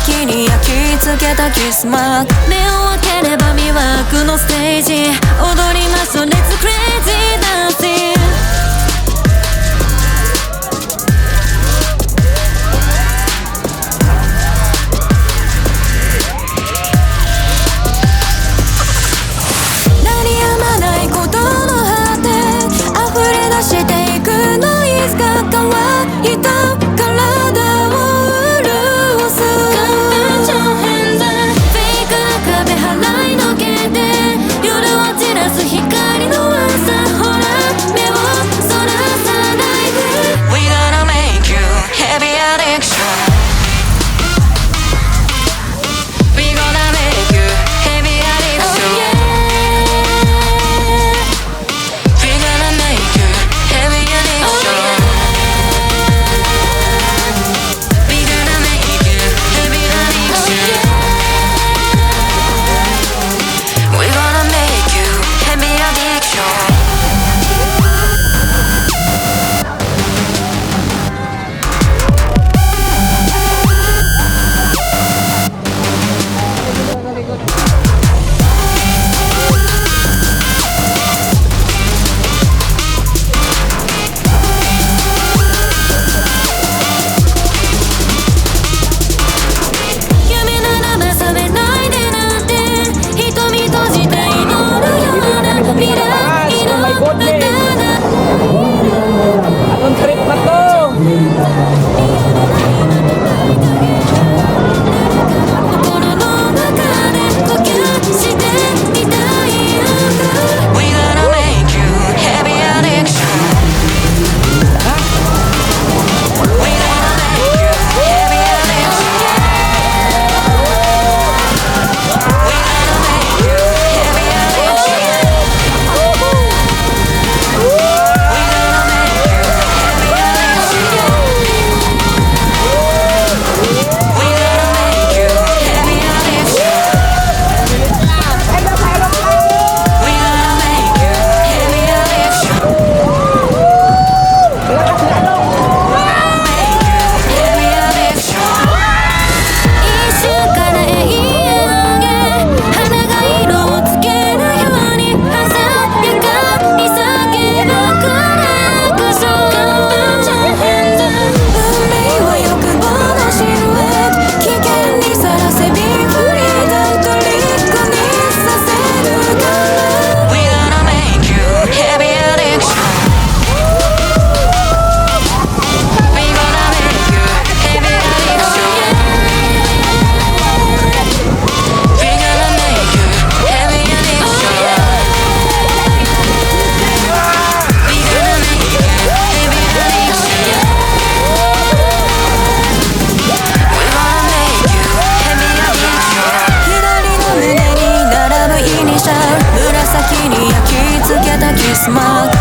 紫に焼き付けたキスマーク。目を開ければ魅惑のステージ、踊りましょう。 Let's crazy dancing。鳴りやまないことの果て、溢れ出していくノイズが乾いた体を潤す。 Put your hands up。 フェイクな壁払いのけて、夜を照らす光の朝。ほら、目をそらさないで。 We gonna make you heavy addiction. We gonna make you heavy addiction. We gonna make you heavy addiction. We gonna make you heavy addiction. We gonna make you heavy addiction. 夢ならば覚めないでなんて、瞳閉じて祈るような未来 Oh の my 歌 goodness! だ。 Anong trip na to? 心の中で呼吸してみたいんだ。 We gonna make you heavy addiction. We gonna make you heavy addiction. We gonna make you heavy addiction. We gonna make you heavy addiction. We gonna make you heavy addiction. We gonna make you heavy addiction. Make you heavy addiction. 一瞬から永遠へ、花が色をつけるように鮮やかに叫ぶクラクション。運命は欲望のシルエット、危険にさらせ Be freedom 虜にさせるから。 We gonna make you heavy addiction. We gonna make you heavy addiction. We gonna make you heavy addiction. We gonna make you heavy addiction. We gonna make you heavy addiction. 左の胸に並ぶイニシャル、紫に焼き付けたキスマーク。